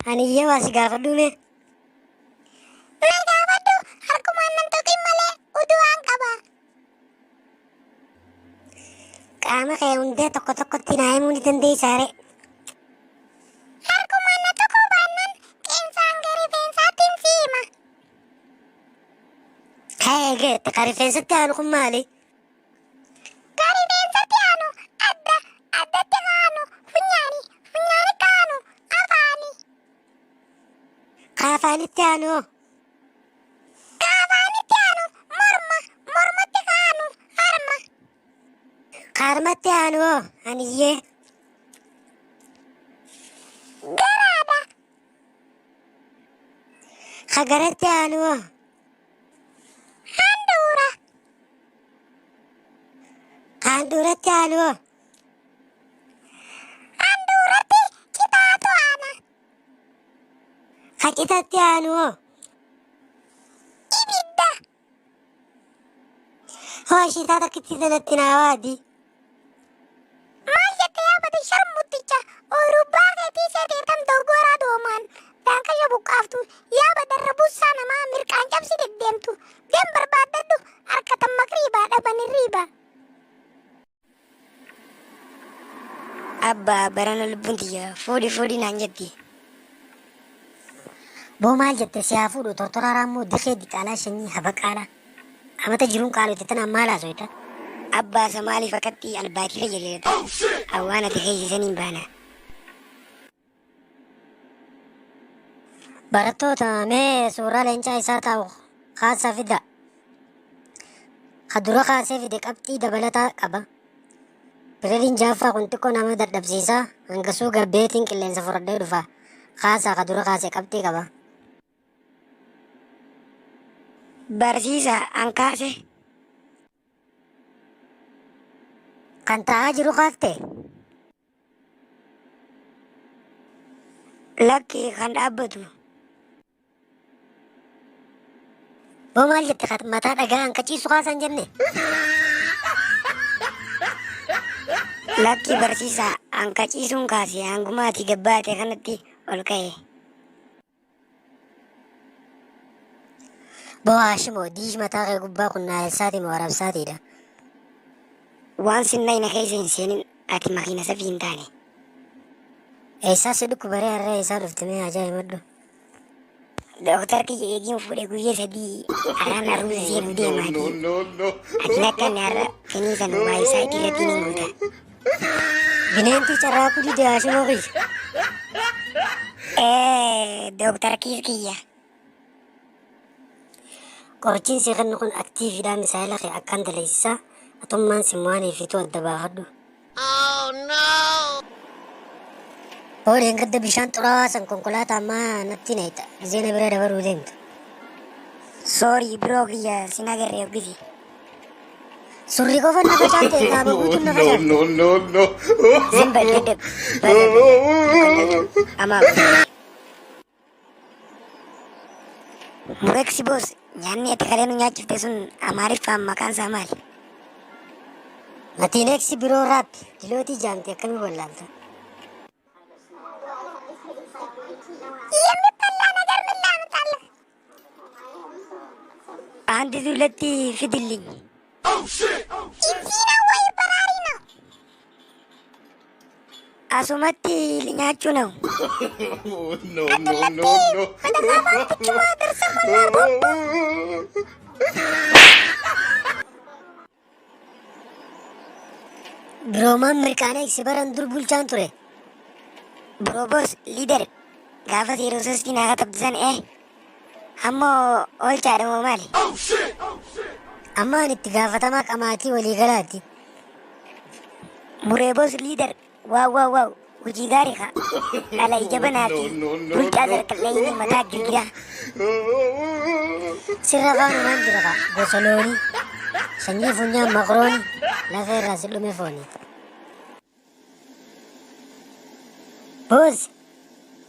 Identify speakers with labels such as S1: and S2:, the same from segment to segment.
S1: Aniyyee waa si gaafadhuu mee?
S2: Na gaafadhu harkumaan nan tuqin malee udu'aan qaba.
S1: Qaama kee hundee tokko tokkotti naa himuu ni dandeessaa ree?
S2: Harkumaan na tuquu baannan qeensa hanga rifeensaattiin si hima.
S1: Ka'ee egeette ka rifeensatti aanu kun maali?
S2: Ka rifeensatti aanu adda, addatti ka aanu funyaani, funyaani ka aanu afaani.
S1: Ka afaanitti aanu hoo?
S2: Ka afaanitti aanu morma, mormatti ka aanu harma.
S1: Ka harmatti aanu hoo? Aniyyee.
S2: Garaadha.
S1: Ka garatti aanu hoo?
S2: Handhuura.
S1: Ka handhuuratti aanu hoo?
S2: Handhuuratti citaatu aana.
S1: Ka citatti aanu hoo?
S2: Ibidda.
S1: Hoo ashiitaa takkitti sanatti naa waadi.
S2: Maal jette yaa bade sharmutticha ooyirubbaa keetii seetee tan dogoraa doomaan daankasha buqqaaftu yaa badarra bussaa namaa mirqaan cabsi deddeemtu deem barbaaddadhu harkatan makriibaa dhaban hirriibaa.
S3: Abbaa barana lubbuun tiyya fuudhi fuudhi naan jetti.
S1: Boo maal jette si haa fuudhu tortoraa raammoo dikee diqaalaa shanyii habaqaalaa. Amata jiruun qaaloyte tanaan maal haasoyta?
S3: Abbaa sa maaliif akkatti albaatii fayyadamta? Awwaan ati keessa saniin baana.
S1: Barattoota mee suuraa leencaa isaa taa'u kaasaa fidaa. Ka dura kaasee fide qabxii dabalataa qaba. Pireediin jaaffaa kun xiqqoo nama dadhabsiisa. Hangasuu gabbeetiin qilleensa fudhadhee dhufa. Kaasaa ka dura kaase qabxii qaba.
S3: Barsiisa an kaase.
S1: Kan taa'aa jiru kaafte?
S3: Lakki kan dhaabbatu.
S1: Boo maal jette kat mataa dhagaa hanka ciisu kaasan jenne?
S3: Lakki barsiisaa hanka ciisuun kaase hanguma ati gabbaate kanatti ol ka'e.
S1: Boo Haashimoo diish mataa kee gubbaa kun naayilsaati moo arabsaatiidha?
S3: Waan sinnayna keessa hin seenin ati makiina safii hin taane.
S1: Eessaa si dhukkuba ree harree eessaa dhufte mee haajaa himadhu.
S3: Doktar kiyya eegiin fuudhe guyya 3 har'aan aruuza seenuu deemaati. Ati akka inni har'a kiniisan waa isaa itti irratti hin guuta.
S1: Bineentii carraaquu dide Haashimoo kiyya.
S3: Ee Doktar kiis kiyya.
S1: Qorichiin sii kennu kun aktiiviidha misaayila kee akkaan daleessisa. Atummaan simwaanii fiituu adda baafadhu. Hoo dheengadda bishaan xuraawaa san konkolaataa maa natti nayxa gizee na bira dabaruu deemtu.
S3: Sorry bro kiyya sin agarre hoggisi.
S1: Surrii qofa na facaafte qaama guutuun na facaafte.
S4: No, no, no.
S3: Zim bal dadhab bada bada dukkandaltu amaa godhe. Mureksi boss nyaanni ati kalee nu nyaachifte sun Amaariffaan maqaan isaa maali?
S1: Matiineeksi biroo raappi dilootii jaamti akkamii wallaalta.
S2: የሚበላ ነገር ምን ላምጣልህ?
S3: አንድ ዱለቲ ፊድልኝ።
S2: እዚህ ነው ወይ በራሪ ነው?
S3: Asumatti nyaachuu ነው።
S4: No, no, no, no.
S1: Biroomaan mirqaanee si baran dur bulchaan ture.
S3: Bro boss leader gaafa zeeroo sostii naa katabdisan ammoo oolchaadha moo maali?
S1: Amma ani itti gaafatamaa qamaatii waliigalaati.
S3: Muree boss leader waaw waaw waaw hojii gaarii kaa dhala ija banaa fi bulchaa zarqalleeyyii mataa girgiraa.
S1: Sirra faanumaan jira kaa gosa loonii. Sanyii funyaan maqroonii lafa irraa si dhume foonii. Boos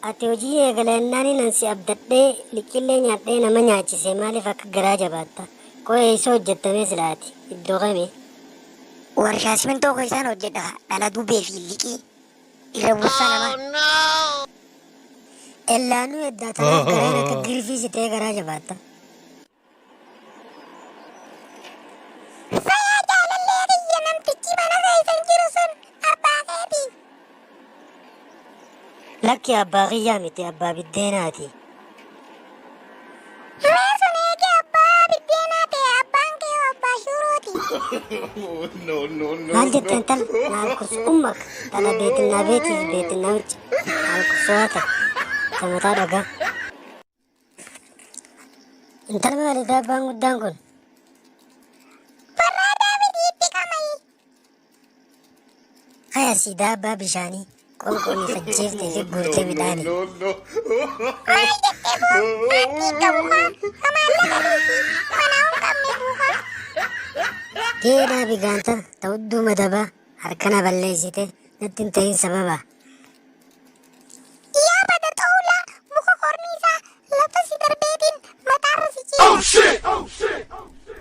S1: ati hojii eegalannaan nan si abdadhee liqillee nyaadhee nama nyaachise maaliif akka garaa jabaatta? Koo eessa hojjettamee silaati? Iddoo kami?
S3: Warshaa simintoo keessaan hojjedha dhala dubee fi liqii irra buusaa namaa.
S1: Ellaanuu eddaa tanaaf garaan akka girfii si ta'ee garaa jabaatta.
S2: Fayaa jaalallee kiyya namtichi mana keessan jiru sun abbaa keeti.
S1: Lakki abbaa kiyyaa miti abbaa biddeenaati.
S2: Mee sun eegi abbaa biddeenaa ta'e abbaan kee hoo abbaa shuurooti.
S4: No, no, no,
S1: Maal jette
S4: no.
S1: intal naalkus ummak tana beetinnaa beetiif beetinnaa wucci naalkusuwaata ta mataa dhagaa. Intal maali daabbaan guddaan kun?
S2: Barraadaa miti itti qama'i.
S1: Haya si daabbaa bishaanii qoonqoon ifajjeeftee fi guurtee midhaanii.
S4: No, no.
S2: Maal jettee boo paartii qabu kaa ka maallaqa dhiisi manaa hin qabne duukaa.
S1: Geedhaa bigaanta ta hudduu madabaa harkana balleessite natti hin ta'in sababa.